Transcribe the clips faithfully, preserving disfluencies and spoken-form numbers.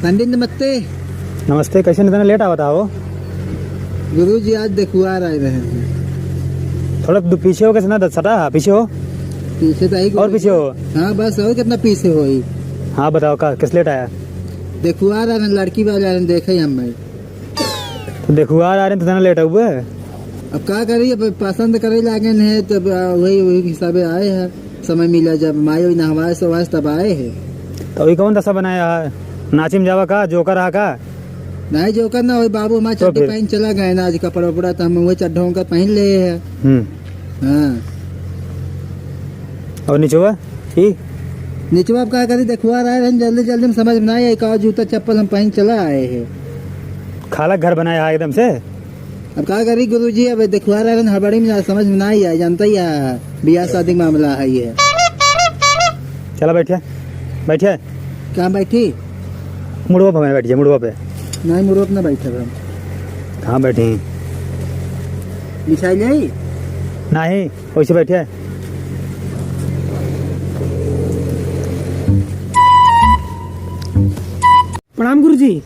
पंडित नमस्ते। नमस्ते, कैसे इतना लेट आवत हो? गुरुजी, आज देखुआर आए रहे हैं। थोड़ा दू-, पीछे हो, कैसे ना सटा है, पीछे हो। पीछे तो आई और पीछे हो। हाँ, बस और कितना पीछे हो ही। हाँ, बताओ का, किस लेट आया? देखुआर आ रहे, लड़की वाले आ रहे, देखे ही हम भाई। तो देखुआर आ रहे हैं, तो इतना लेट हुए। अब का करी, अब पसंद करे लागे हैं, तब, आ, वही, वही हिसाबे आए हैं। समय मिला जब माई ओई नहवाए सोवाए तब आए है। तो ई कौन दशा बनाया है? नाची में जावा का, जोकर रहा का? नहीं जोकर ना, वही बाबू हमारे तो चड्डी फिर? पहन चला गए ना, आज कपड़ा उपड़ा तो हम वही चड्ढों का पहन ले है। हम्म। हाँ। और निचवा? ई? निचवा अब का करी, देखुआ रहा है, जल्दी जल्दी में समझ में ना आए, एक और जूता चप्पल हम पहन चला आए हैं। खाला घर बनाया है एकदम से। अब का करी गुरुजी, अब देखुआ रहन हड़बड़ी में, समझ में ना आई, जानता ही है, बियाह शादी के मामला है ये। चला बैठे, बैठे। कहाँ बैठी? मुड़वा पे बैठ जा, मुड़वा पे। नहीं, मुड़वा पे ना बैठे हम। कहाँ बैठी? बिछाई ले? नहीं, वैसे बैठे। प्रणाम गुरुजी।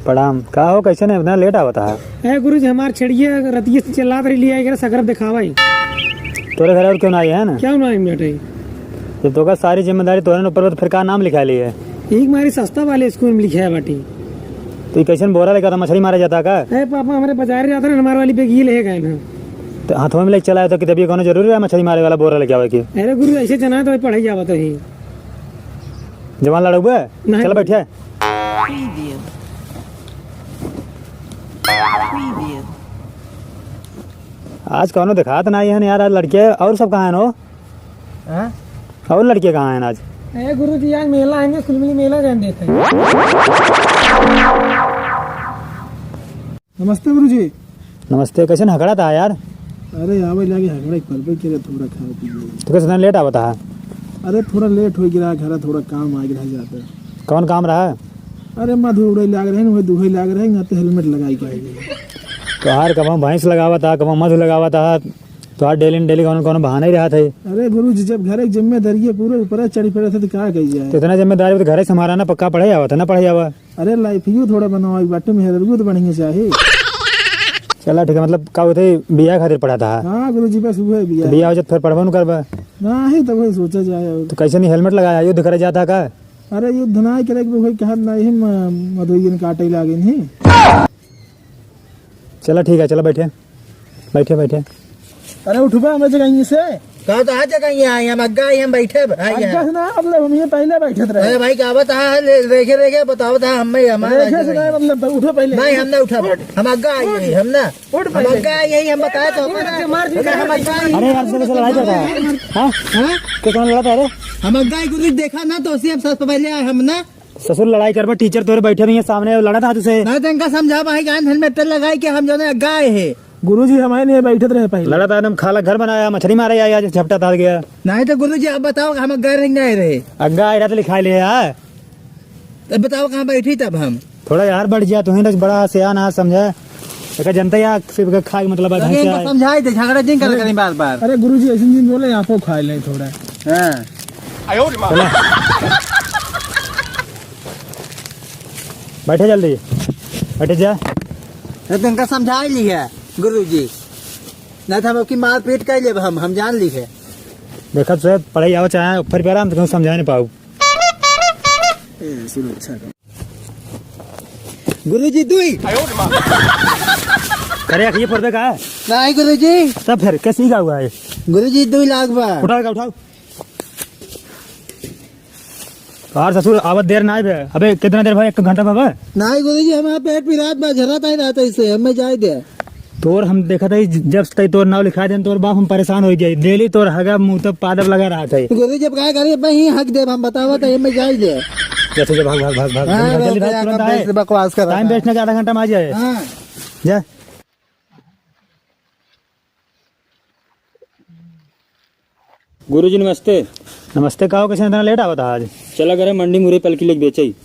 प्रणाम। का हो, कैसे नहीं, इतना लेट आवत है? ए गुरुजी, हमार छेड़िया रतिये से चिल्लात रही, लिया एकरा सकरब देखावा ही। तोरे घर और क्यों ना आई है ना? क्यों ना आई बेटे? जब तोका सारी जिम्मेदारी तोरे ऊपर बा, तो फिर का नाम लिखा लिए? एक मारी सस्ता वाले स्कूल में लिखा है बाटी। तो ये कैसे बोरा लेकर था, मछली मारा जाता का? ए पापा, हमारे बाजार जाता ना, हमारे वाली बैग ये ले गए ना। तो हाथों में लेके चला है, तो किताबिया कोनो जरूरी है मछली मारे वाला बोरा लेके आवे की? अरे गुरु, ऐसे जना तो पढ़ाई जावत है। जवान लड़ुआ? नहीं। चल बैठे। Preview। Preview। आज कौनो देखात नाही है यार, आज लड़के और सब कहाँ हैं हो? हाँ? और लड़के कहाँ हैं आज? ए गुरुजी, आज मेला है ना, कुल मिली मेला जान देते हैं। नमस्ते गुरुजी। नमस्ते, कैसे हकड़ा था यार? अरे आवे लागे हकड़ा, परबे के थोड़ा खाए पी ले। तो कैसे इतना लेट आवत है? अरे थोड़ा लेट हो गया, घर थोड़ा काम आ गया ज्यादा। कौन काम रहा? अरे मधु उड़े लाग रहे हैं, वही दुहे लाग रहे हैं, यहाँ तो हेलमेट लगाई के आए। तो हर कबहुँ भैंस लगावत हा, कबहुँ मधु लगावत हा, तो हर डेली न डेली कौनो न कौनो बहाना ही रहत है। अरे गुरुजी, जब घर एक जिम्मेदारी है, पूरे ऊपर चढ़ी पड़े थे तो का कही जाए? तो इतना जिम्मेदारी तो घर से हमारा ना पक्का पढ़े आवा था, ना पढ़े आवा। अरे लाइफियो थोड़ा बनाओ, एक बाटे मेहररुओ तो बढ़िया चाही। चला ठीक है, मतलब का होते बियाह खातिर पढ़ा था? हाँ गुरुजी, बस उहे बियाह। तो बियाह हो जात फिर पढ़बो न करबा? नाही, तो वही सोचा जाए और। तो कैसे नहीं हेलमेट लगाया, युद्ध करे जाता का? अरे युद्ध ना करे के वही कहत नाही, हम मधुइन काटे लागे नहीं। चला ठीक है, चला बैठे। बैठे, बैठे। अरे उठबा, हम जगह यहीं से। कहा तो आ जगह यहाँ आई, हम अग्गा आई, हम बैठे ब-, आई अग्गा यहाँ। से ना, मतलब हम ये पहले बैठे रहे। अरे भाई, का बता, ले, रेखे, रेखे, बताओ था, हम, हमारा रेखे से ना, मतलब उठो पहले। नहीं, हम ना उठा, हम अग्गा आई, हम ना। उठ हम पहले। अग्गा आई, हम बताए तो। अरे मार दी। अरे हम अग्गा आई। अरे यार, चलो, चलो, लड़ाई करता है। हाँ? हाँ? तो कौन लड़ा था रे? हम अग्गा आई, गुरु देखा ना, तो उसी हम सबसे पहले आए, हम ना। ससुर लड़ाई करबा, टीचर तोरे बैठे नहीं है सामने, लड़ा था तुझसे। ना तो इनका समझा भाई, कान हेलमेट लगाए के हम जो ना अग्गा आए है। गुरुजी, हमारे नहीं बैठत रहे पहले। लड़ा था, एकदम खाला घर बनाया, मछली मारे आया, आज झपटा था गया। नहीं तो गुरुजी, आप बताओ, हम अग्गा रह गए रहे। अग्गा आए रहा तो लिखाई ले यार। तब बताओ, कहाँ बैठी तब हम? थोड़ा यार बढ़ गया, तुम्हें बड़ा सियान आज समझा। एका जनता या सिर्फ खाए मतलब है, अरे, इनका समझाई दे, झगड़ा जिन कर करें बार बार। अरे गुरुजी, ऐसे नहीं बोले, यहाँ पे खाए लें थोड़ा। हाँ। बैठे जल्दी, बैठे जा। अरे, तो इनका समझा ही लिया गुरुजी, नहीं तो हम आपकी मारपीट कर लेब, हम, हम जान ली है। देखा तो पढ़ाई आवा चाहे ऊपर पे आराम तो समझा नहीं पाऊ। ए, सुनो, अच्छा। गुरुजी, दुई। करे, ये पढ़बे का? नहीं, गुरुजी। तब फिर, कैसे सीखा हुआ है? गुरुजी, दुई लाख बा। उठाओ, उठाओ। यार ससुर, आवत देर ना आए बे। अबे, कितना देर भाई, एक घंटा बाबा? नहीं, गुरुजी, हमारा पेट पिरात बा, झरत आई रहता इसे, हमें जाए दे। तोर हम देखत हई, जब से तोर नाव लिखा देन, तोर बाप हम परेशान हो गए। डेली तोर हगा मुंह तक पादब लगा रहत है। गुरुजी, अब का करी, मैं ही हक देब, हम बतावत है, मैं जाई दे। जैसे जब भाग, भाग, भाग, भाग, हाँ, जल्दी भाग, तुरंत आए। बकवास कर रहा है। टाइम वेस्ट ना, आधा घंटा में आ जाए। हाँ। जा। गुरुजी नमस्ते। नमस्ते, का हो, कैसे इतना लेट आवत आज? चला करे मंडी मुरई पलकी लेके बेचई।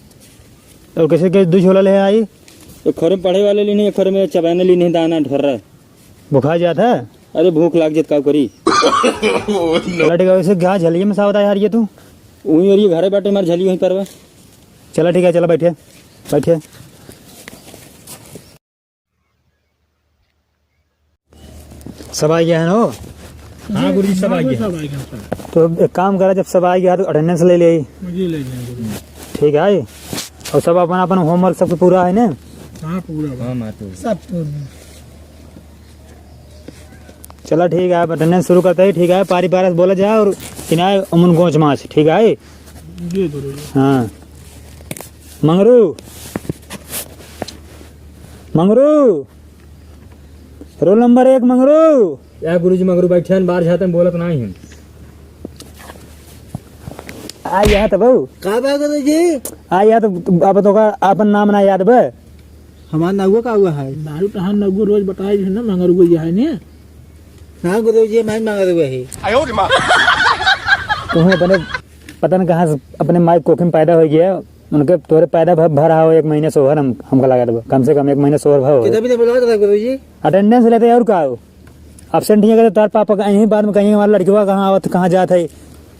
और कैसे के दू झोला ले आई? एक खरे में पढ़े वाले लीने, एक खरे में चबाने लीने दाना ढोर रहा है। बुखार जात है? अरे भूख लाग जात, का करी? चला ठीक है, वैसे क्या झलिए में सावत है यार ये तू? वहीं और ये घरे बैठे हमारे झली वहीं पर बा। चला ठीक है, चला बैठे। बैठे। सब आ गया है ना? हाँ गुरुजी, सब आ गया। सब आ गया, सब। तो एक काम करा, जब सब आ गया तो अटेंडेंस ले ले। जी, ले लेंगे गुरुजी। ठीक है, और सब अपन अपन होमवर्क सबके पूरा है ना? हाँ, पूरा बा। हाँ, मातू। सब पूरा। चला ठीक है, अब अटेंडेंस शुरू करते ही, ठीक है, पारी पारा से बोला जाए और इनाय अमन गोंच माछ, ठीक है? जी गुरुजी। हाँ। मंगरू, मंगरू, रोल नंबर एक मंगरू। या गुरुजी, मंगरू बैठे हैं, बाहर जाते हैं, बोलत नाही हैं। आ यहाँ तो बहू। का बा गुरुजी? आ यहाँ तो अब तो का अपन नाम ना याद बा। हमार नौगो का हुआ है? दारू तहार नौगो रोज बताई है ना, मंगरू यह है ने। हाँ गुरुजी, मैं मंगरू है। तुम अपने पता न कहाँ से अपने माई कोखे में पैदा हो गया, उनके तोरे पैदा भ-, भरा हो एक महीने सोहर हम, हमका लगा देबो, कम से कम एक महीने सोहर भा हो। कितना भी तो बुलाओ तो गुरुजी। अटेंडेंस लेते और का हो? एब्सेंट हियाँ करे, तार पापा का यहीं बाद में कहीं हमारा लड़कवा कहाँ आवत, कहाँ जात है।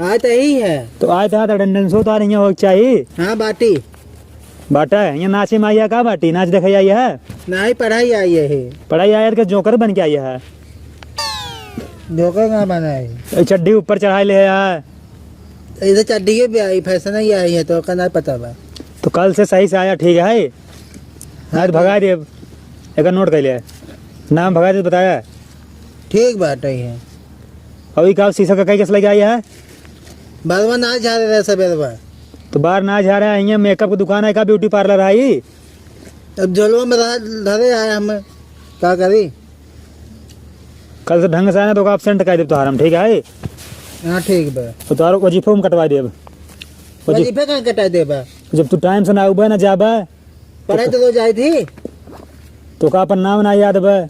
आए तो यही है। तो आए तो हाथ अटेंडेंस हो, तार यहाँ हो चाहिए। हाँ, बाटी। बाटा है, यहाँ नाचे में आइया का बाटी, नाच देखे आइया है? नहीं, पढ़ाई आई है। पढ़ाई आया के जोकर बन के आइया है? जोकर ना बना है। ए, चड्डी ऊपर चढ़ाई ले है यार। इधर चड्डी के भी आई, फैशन ही आई है, तो का ना पता बा। तो कल से सही से आया, ठीक है? हाँ, आज भगा दे, एक नोट कर लिया, नाम भगा दे, बताया। ठीक बात है। अभी का शीशा का कई कैसे लेके आई है? बारवा ना झारे रहे सवेरवा। तो बार ना झारे, यहाँ मेकअप की दुकान है का, ब्यूटी पार्लर है ई? अब झोलवा में रहा, धरे आए हम, का करी? कल से ढंग से आना तो का एब्सेंट कर देब तोहार हम, ठीक है? हाँ, ठीक बा। तो तोहार वजीफे हम कटवा देब। वजी- वजीफे कहाँ कटा देबा? जब तू टाइम से ना आउबा ना जाबा, पढ़ाई तो रोज आई थी। तो का अपन नाम ना याद बा?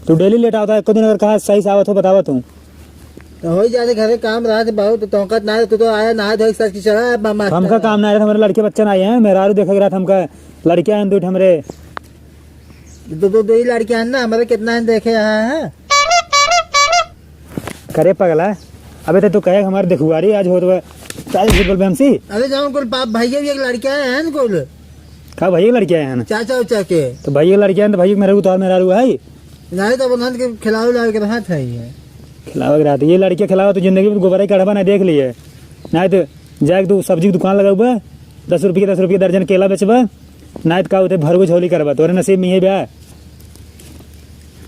तू डेली लेट आवता है, एको दिन अगर कहा सही से आवत हो, बतावत हूँ। तो हो ही जाते, घरे काम रहा थे बहुत, तो तोहका ना, तू तो आया नहा धोई सच की चला, मा-, मास्टर हमका है। काम ना आया था, हमारे लड़के बच्चे ना आए हैं, मेहरारू देखे के रहा था हमका, लड़के आए हैं दो ठे हमरे। दो, दो, दो ही लड़के हैं ना, हमारे कितना है देखे यहाँ है। करे पगला, अबे तो तू कहे हमारे देखुआरी आज होत बा, काहे झूठ बोलबे हमसे? अरे जाओ कुल बाप भैया भी एक लड़के आए हैं ना कुल। का भैया के लड़के आए हैं ना? चाचा उचा के। तो भैया के लड़के आए हैं तो भैया के मेहरारू, तोहार मेहरारू है? नहीं तो उन्होंने के खिलावे लावे के रहत है ये। खिलावे के रहत है। ये लड़के खिलावे तो जिंदगी में गोबरा ही कढ़वा ना देख लिए। नहीं तो जाके तू सब्जी की दुकान लगाउबा, दस रुपये के दस रुपये दर्जन केला बेचबा, नहीं तो का होते भरगो झोली करबा, तोरे नसीब में ये बा।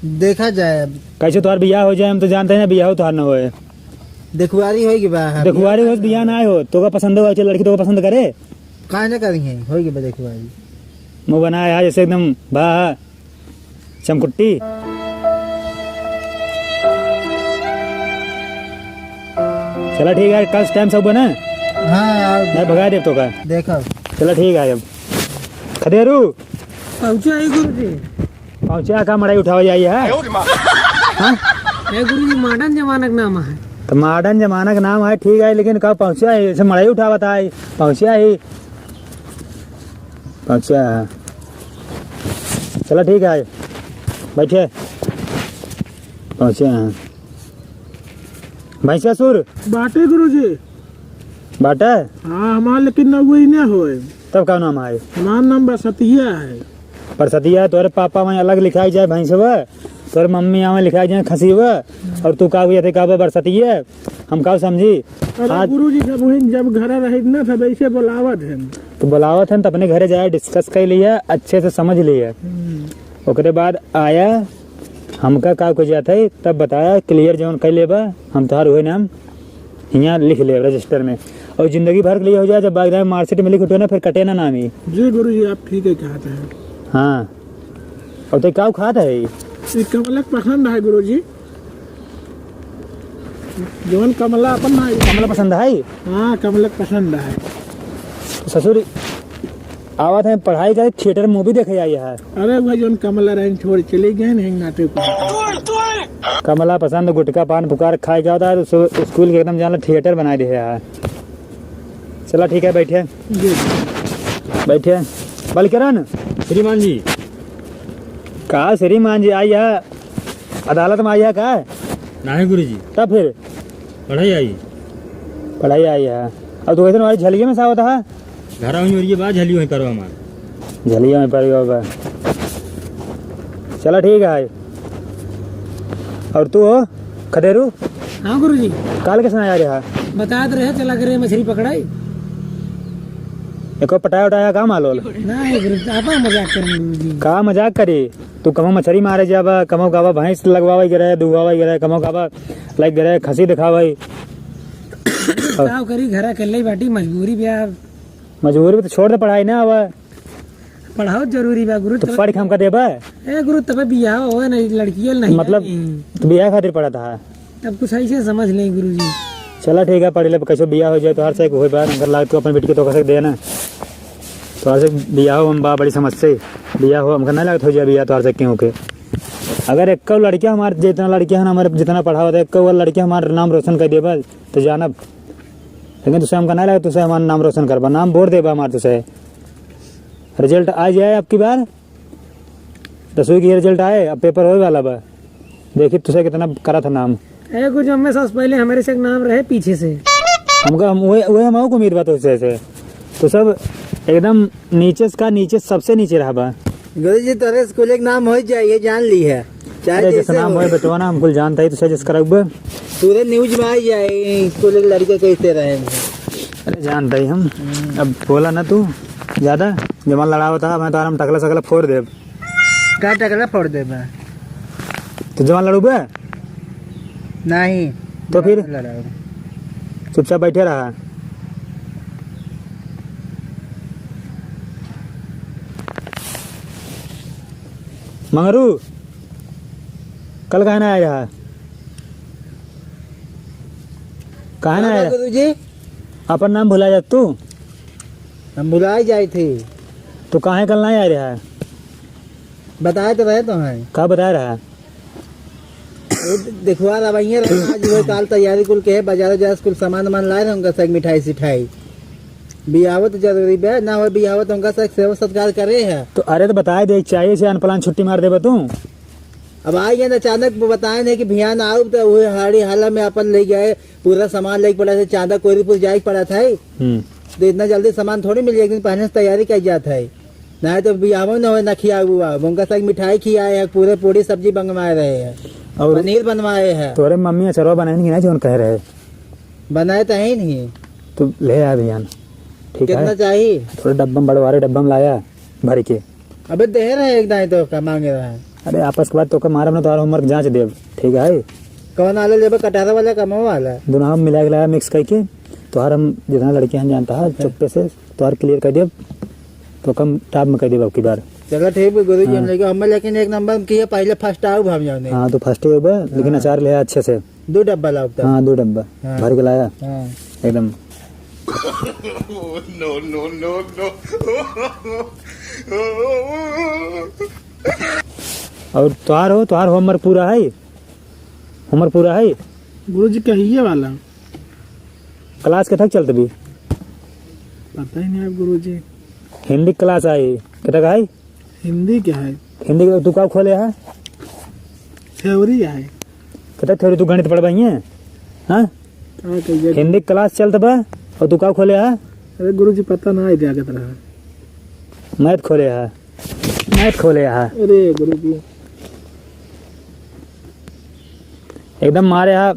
देखा जाए अब। कैसे तोहार बियाह हो जाए, हम तो जानते हैं ना बियाह तोहार ना होए। देखुआरी होई के बा, हाँ, देखुआरी बियाह होत, बियाह ना हो, तोका पसंद हो, अच्छा लड़की तोका पसंद करे? काहे ना करी है, होई के बा देखुआरी। मुँह बनाए है जैसे एकदम बा चमकुट्टी। चला ठीक है, कल टाइम से आउबा ना। हाँ, यार। नहीं भगा देब तोका। देखो। चला ठीक है अब। खदेरू। पहुँचा है गुरुजी। पहुँचा का मड़ाई उठावा जाई है? हाँ? ए गुरुजी, मॉडर्न जमाना के नाम है। तो मॉडर्न जमाना के नाम है, ठीक है, लेकिन का पहुँचा है? ऐसे मड़ाई उठावत है, पहुँचा है। पहुँचा है। चला ठीक है, बैठे। पहुँचा है। भैंसिया सुर। बाटे गुरुजी। बाटे? हाँ, हमार लेकिन ना वही ना होए। तब का नाम है? हमार नाम बरसतिया है। बरसतिया, तोरे पापा वहीं अलग लिखाई जाए भैंसवा, तोरे मम्मी यहाँ लिखाई जाए खसीवा, और तू का हुई थे का बरसतिया, हम का समझी? अरे आज गुरुजी, जब वहीं, जब घर रहे ना, तब ऐसे बुलावत हैं। तो बुलावत हैं, तो अपने घरे जाए, डिस्कस कर लिया, अच्छे से समझ लिया। हम्म। ओकरे बाद आया, हमका का कुछ जात है, तब बताया, क्लियर जौन कर लेबा, हम तोहार उहे नाम हियाँ लिख लेब रजिस्टर में। और जिंदगी भर के लिए हो जाए, जब बागदार मार्कशीट में लिख उठो ना, फिर कटे ना नाम ही। जी गुरुजी, आप ठीक है कहते हैं। हाँ। और ते का खात है? ये कमलक पसंद है गुरुजी। जौन कमला अपन ना है। कमला पसंद है? हाँ, कमलक पसंद है। ससुर आवत है पढ़ाई करे, थिएटर मूवी देखे आई है। अरे भाई, जौन कमला रहन छोड़ चले गए हैं, नाटे को। कमला पसंद गुटखा पान पुकार खाए के होता है, तो सु-, स्कूल के एकदम जान लो थिएटर बनाए दे है। चला ठीक है, बैठे। जी। बैठे। बलकिरण। श्रीमान जी। का श्रीमान जी, आई है, अदालत में आई है का? नहीं गुरुजी। तब फिर? पढ़ाई आई। पढ़ाई आई है। अब तो वैसे हमारी झलिए में सा होता है। घर वहीं और ये बात झली वहीं करो हमार। झलिया में पड़ गया बा। चला ठीक है। और तू हो खदेरू? हाँ गुरुजी। काल कैसे ना आ रहा? बतात रहे चला करे मछरी पकड़ाई। एको पटाया उटाया का मालूम? ना है गुरु, आपा मजाक कर रहे हैं गुरुजी। का मजाक करी? तू कमो मछरी मारे जाबा, कमो गावा भैंस लगवावे गए रहे, दुहवावे गए रहे, कमो गावा लाइक गए रहे, खसी दिखावे। का करी, घरा अकेले ही बाटी, मजबूरी बा। मजबूरी में तो छोड़ दे पढ़ाई ना, अब पढ़ाओ जरूरी बा गुरु, तो तब पढ़ के हमका देबा? ए गुरु, तबे बियाह होए ना, लड़कियाँ नहीं मतलब, नहीं। तो बियाह खातिर पढ़त हा? तब कुछ ऐसे समझ लें गुरुजी। चला ठीक है, पढ़ ले, कैसे बियाह हो जाए, तोहार से एक होए बा, हमका लाग तू अपन बेटी के तोहका से दे ना। तोहार से बियाह हो, हम बा बड़ी समस्या, बियाह हो, हमका नहीं लागत हो जाए बियाह तोहार से क्यों के। अगर एक लड़किया हमार, जितना लड़किया है ना हमारे, जितना पढ़ावत है, एक लड़किया हमार नाम रोशन कर देबा, तो जानब। लेकिन तुसे हमका नहीं लागत, तुसे हमार नाम रोशन करबा, नाम बोर देबा हमार तुसे। रिजल्ट आ जाए अब की बार, दसवीं की रिजल्ट आए, अब पेपर होए वाला बा, देखी तुसे कितना करत है नाम। ए गुरु, हमें सबसे पहले हमारे से एक नाम रहे पीछे से। हमका, हम, वही, वही हम को उम्मीद बा तुसे से। तो सब एकदम नीचे से का नीचे, सबसे नीचे रहा बा। गुरु जी, तोरे स्कूल एक नाम हो जाए, ये जान ली है, चाहे अरे, जैसे जैसे नाम हो। होए बेटवा ना, हम कुल जानता ही तुसे जस करब। पूरे न्यूज में आ जाए, स्कूल एक लड़के कैसे रहे हैं। अरे, जानता ही हम। हम्म। अब बोला ना तू ज्यादा, जवान लड़ावत है, मैं तो आराम टकला सकला फोड़ देब। का टकला फोड़ देबा? तो जवान लड़ूबे? नहीं। तो फिर? लड़ाओ। चुपचाप बैठे रहा। मंगरू, कल काहे ना आए रहा? काहे ना आए रहा? गुरुजी? अपन नाम भुला जात तू? हम भुला ही जाए थे। तो काहे कल ना आए रहा? बताए तो रहे तो हैं। का बताए रहा? वो देखवा रहा भैया रहा, आज वो काल तैयारी कुल के है, बाजार जा कुल सामान वामान लाए रहे, उनका सब मिठाई सिठाई। बियाह तो जरूरी बे, ना हो बियाह तो उनका सब सेवा सत्कार करे है। तो अरे तो बताए दे, चाहिए से अनप्लान छुट्टी मार देबे तू। अब आई है ना अचानक वो बताए नहीं कि भियान आउब तो वो हाड़ी हाला में अपन ले गए, पूरा सामान लेके पड़ा था, चांदा कोरीपुर जाए के पड़ा था। हम्म। तो इतना जल्दी सामान थोड़ी मिल जाए, एक दिन पहले से तैयारी कर जात है। ना तो बियाह में ना हो ना खिया हुआ, उनका सब मिठाई खियाए हैं, पूरे पूरी सब्जी बनवाए रहे हैं, और पनीर बनवाए हैं। तोरे मम्मी अचरवा बनाए नहीं ना, जौन कह रहे। बनाए तो है ही नहीं। तो ले आ भियान, ठीक है? कितना चाहिए? थोड़ा डब्बा में, बड़वारे डब्बा में लाया भर के। अबे दे रहे एक दाई तो का मांगे रहा है। अरे आपस के बाद तोका मारब ना, तोहार होमवर्क जांच देब, ठीक है? कौन वाला लेबे, कटहरा वाला, कमवा वाला? दोनों हम मिला के लाया, मिक्स करके। तोहार हम जितना लड़के हैं जानता है, अच्छा। चुप्पे से तोहार क्लियर कर देब, तो कम टाप में कर देब अब की बार। चलो ठीक है गुरु जी, हम हाँ। लेके हम लेकिन एक नंबर में किए, पहले फर्स्ट आउब हम जाने। हाँ, तो फर्स्ट ही होबे, लेकिन हाँ। अचार ले अच्छे से। दो डब्बा लाओ तब। हाँ, दो डब्बा हाँ। भर के लाया। हाँ। एकदम। No, no, no, no। और तोहार हो, तोहार होमवर्क पूरा है? होमवर्क पूरा है? गुरुजी, कहिए वाला। क्लास के तक चलत भी? पता ही नहीं है गुरुजी। हिंदी क्लास आई, के तक आई? हिंदी क्या है? हिंदी के तू का खोले है? थ्योरी है। के तक थ्योरी, तू गणित पढ़बा ही है? हाँ? का कहिए? हिंदी क्लास चलत बा और तू का खोले है? अरे गुरुजी, पता ना है, जागत रहा। मैथ खोले है, मैथ खोले है। अरे गुरुजी। एकदम मारे है,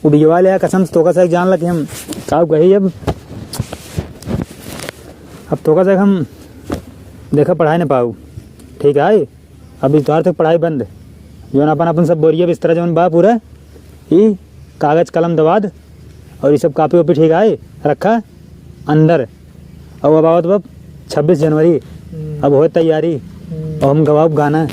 उबियवा ले है कसम से, तोका से जान ला कि हम का कही अब। अब तोका से हम देखा पढ़ाई ना पाऊ, ठीक है? अभी तोहार तक पढ़ाई बंद। जौन अपन, अपन सब बोरिया बिस्तरा जौन बा पूरा, ई कागज कलम दवाद और ई सब कॉपी वॉपी, ठीक है, रखा अंदर। और अब आवत बा छब्बीस जनवरी, हम्म। अब होए तैयारी, हम्म। और हम गवाब गाना।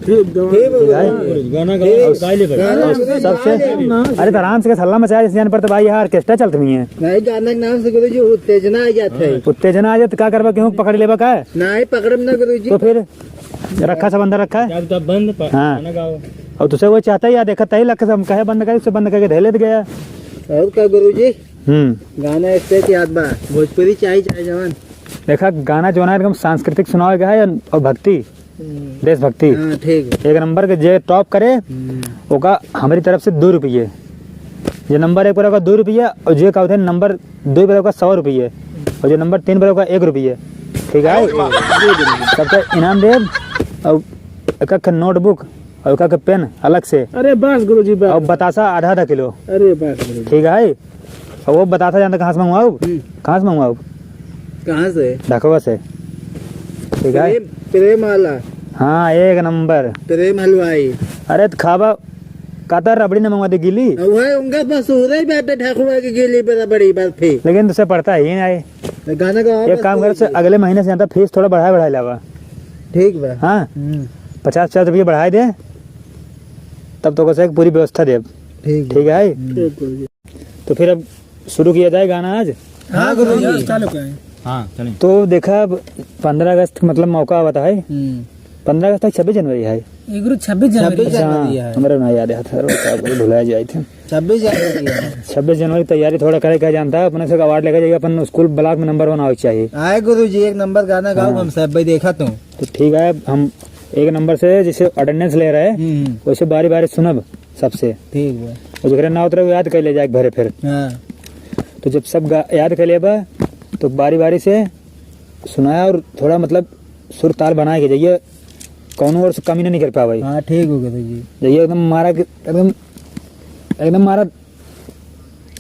ठीक, गवा-, ठीक है। गाना गाओ, और गाई ले बे। गाना और सबसे, अरे तो आराम से, हल्ला मचाया, जैसे जान पड़ता भाई, यहाँ ऑर्केस्ट्रा चलत नहीं है। नहीं, गाना के नाम से गुरुजी उत्तेजना आ जात है। उत्तेजना आ जात, का करबा, केहू पकड़ लेबा का? नहीं, पकड़ब ना गुरुजी। तो फिर रखा, सब अंदर रखा है। जब तब बंद पर हाँ। गाना गाओ। और तुसे वो चाहता ही यार, देखा तही लग के हम कहे बंद करे, उसे बंद करके धैले गया। और का गुरुजी? हम्म। गाना स्टेज याद बा, भोजपुरी चाहे, चाहे जवान। देखा, गाना जो ना एकदम सांस्कृतिक सुनावे के है और भक्ति, हम्म। देशभक्ति। हाँ, ठीक है। एक नंबर के जे टॉप करे, हम्म। ओका हमारी तरफ से दो रुपये। जे नंबर एक पर ओका दो रुपये और जे का होते हैं नंबर दो पर ओका सौ रुपये और जे नंबर तीन पर ओका एक रुपये। ठीक है? सबका इनाम देब, और एक एक notebook और एक एक pen अलग से। अरे बस गुरुजी, बस। और बतासा आधा आधा किलो। अरे बस गुरुजी। ठीक है? और वो बतासा जानता कहाँ से मंगवाओ? हम्म। कहाँ से मंगवाओ? कहाँ से? ढाकवा से। ठीक है? प्रेम, प्रेम वाला। हाँ, एक नंबर। प्रेम हलवाई। अरे तो खाबा, कहता रबड़ी न मंगवा दे गीली। वह उनका मशहूर ही बात है, ढाकुआ की गीली पे रबड़ी बर्फी। लेकिन तुझसे पड़ता ही नहीं। तो गाना गाओ, एक बस काम कर, गुरुजी। अगले महीने से जानता फीस थोड़ा बढ़ाए बढ़ाए लावा। ठीक बा। हाँ? हम्म। पचास पचास रुपये बढ़ाए दे, तब तो कैसे पूरी व्यवस्था दे। ठीक बा। ठीक है? हम्म। ठीक गुरुजी। तो फिर अब शुरू किया जाए गाना आज? हाँ, गुरुजी। चालू करें। हाँ, चलें। तो देखा, अब पन्द्रह अगस्त, मतलब, मौका आवत है। हम्म। पन्द्रह अगस्त तक छब्बीस जनवरी है। ये गुरु, छब्बीस जनवरी। छब्बीस जनवरी है। हाँ, हमरा ना याद है, थोड़ा सा भुला जाए थे। छब्बीस जनवरी है। छब्बीस जनवरी की तैयारी थोड़ा करे, क्या जानता है, अपने से award लेके जाइए, अपन school block में number one आवे के चाहिए। आए गुरुजी, एक नंबर गाना गाओ, हाँ। हम सब भाई देखा तू। तो ठीक है, हम एक नंबर से जैसे attendance ले रहे हैं, हम्म। वैसे बारी बारी सुनब। सबसे। ठीक बा। और जेकरे ना उतरे, वो याद कर ले जाए एक भरे फिर। हाँ। तो जब सब गा-, याद कर लेबा, तो बारी बारी से सुनाया और थोड़ा, मतलब, सुर ताल बनाए के जाइए, कौनो ओर से कमी ना निकल पावे। हाँ, ठीक हो गया जी। जाइए एकदम मारा के, एकदम, एकदम मारा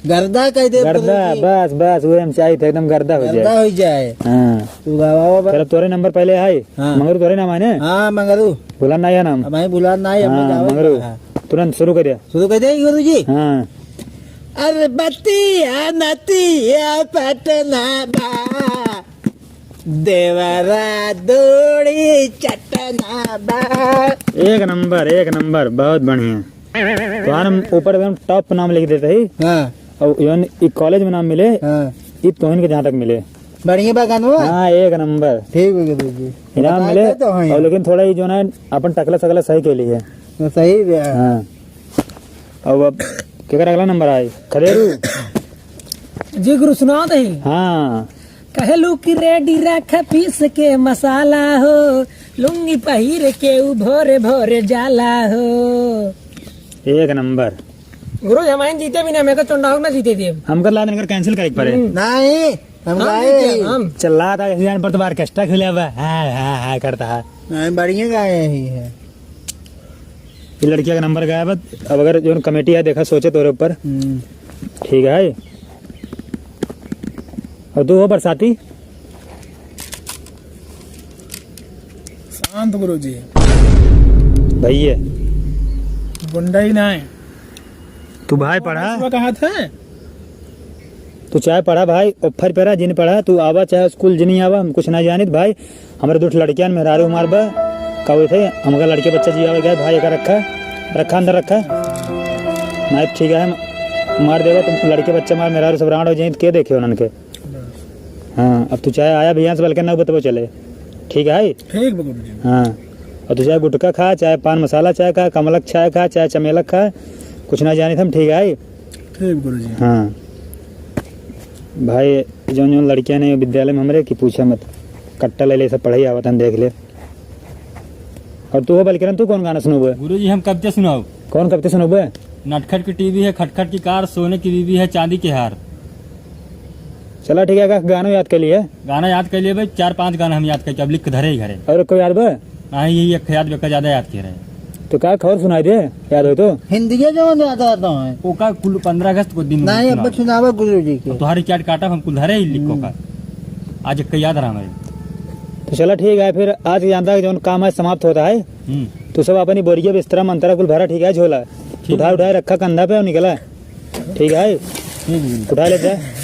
गर्दा कह दे गर्दा, गुरुजी। बस, बस, वही हम चाहिए थे, एकदम गर्दा हो जाए। गर्दा हो जाए। हाँ। तू गावा बा। चलो, तोरे नंबर पहले है। हाँ। मंगरू तोरे नाम है ना? हाँ, मंगरू। भुला ना या नाम। अब मैं भुला ना या, हाँ, गावा मंगरू। हाँ। तुरंत शुरू कर दिया। शुरू कर दे गुरुजी। हाँ। अरे बतिया नतिया पटना बा, देवरा दौड़ी चटना बा। एक नंबर, एक नंबर, बहुत बढ़िया। तोहार हम ऊपर एकदम top नाम लिख देते ही। हाँ। और जौन ई college में नाम मिले, हाँ। ई तोहन के जहाँ तक मिले। बढ़िया बा गानवा? हाँ, एक नंबर। ठीक हो गया जी। इनाम बताए मिले, तो हैं। और लेकिन थोड़ा ये जो ना अपन टकला सकला सही के लिए। तो सही बा। हाँ। अब, अब केकर अगला नंबर आए? खदेरू। जी गुरु, सुना दे। हाँ। कहलू कि ready रख पीस के मसाला हो, लुंगी पहिर के उ भोरे भोरे जाला हो। एक नंबर। गुरु, हम आइन जीते भी ना, मेरे को चुनाव ना जीते दे। हमका लाद इनकर cancel करे के पड़े। हम्म। नहीं, हम हम गाए जीते, ही। हम। चला था, इस जान पर तो orchestra खुला हुआ है, हाँ, हाँ, हाँ करता है। नहीं, बढ़िया गाए ही है। ये लड़किया का नंबर गायब है। अब अगर जो कमेटी है, देखा, सोचे तोरे ऊपर। हम्म। ठीक है। और तू हो बरसाती? शांत गुरुजी। भैया। गुंडा ही ना है। तू भाई पढ़ा? सुबह कहा था? तू चाहे पढ़ा भाई, offer पे रहा, जिन पढ़ा, तू आवा चाहे school जिन आवा, हम कुछ ना जानित भाई। हमरे दो ठो लड़कियान मेहरारू हमार बा, का होई थे, हमका लड़के बच्चा जियावे गए, भाई एका रखा, रखा अंदर रखा। नाइफ ठीक है, हम मार देबा तो लड़के बच्चा मार मेहरारू सब रांड हो जाई, तो के देखे उन्हन के? हाँ, अब तू चाहे आया भी यहाँ से बल्कि ना बतबो चले, ठीक है? ठीक बा गुरुजी। हाँ, और तू चाहे गुटखा खा, चाहे पान मसाला चाय खा, कमलक चाय खा, चाहे चमेलक खा, कुछ ना जानित हम, ठीक है? ठीक गुरुजी। हाँ भाई, जौन जौन लड़कियाँ ने विद्यालय में हमरे की पूछा मत, कट्टा ले ले, सब पढ़ाई आवत हन, देख ले। और तू हो बलकिरन, तू कौन गाना सुनोबे? गुरुजी, हम कविता सुनाओ। कौन कविता सुनोबे? नटखट की टीवी है, खटखट की कार, सोने की बीवी है, चांदी के हार। चला ठीक है, का गाना याद कर लिए? गाना याद कर लिए भाई, चार पांच गाना हम याद करके अब लिख के धरे ही घरे। और कोई याद बा? हाँ, यही एक याद बा, ज्यादा याद के रहे। तो का खबर सुनाई दे, याद हो तो। हिंदिया जवन याद रहता है। ओका कुल पन्द्रह अगस्त को दिन नहीं, सुनाओ। अब सुनावा गुरु जी के। अब तुम्हारी चाट काटा, हम कुल धरे ही लिखो का। हम्म। आज एक याद रहा हमारे। तो चला ठीक है, फिर आज के जानता है जौन काम है समाप्त होता है। हम्म। तो सब अपनी बोरिया बिस्तरा मंतरा कुल भरा, ठीक है, झोला ठीक उठा है। उठा रखा कंधा पे और निकला। ठीक है, ठीक है। उठा लेता है।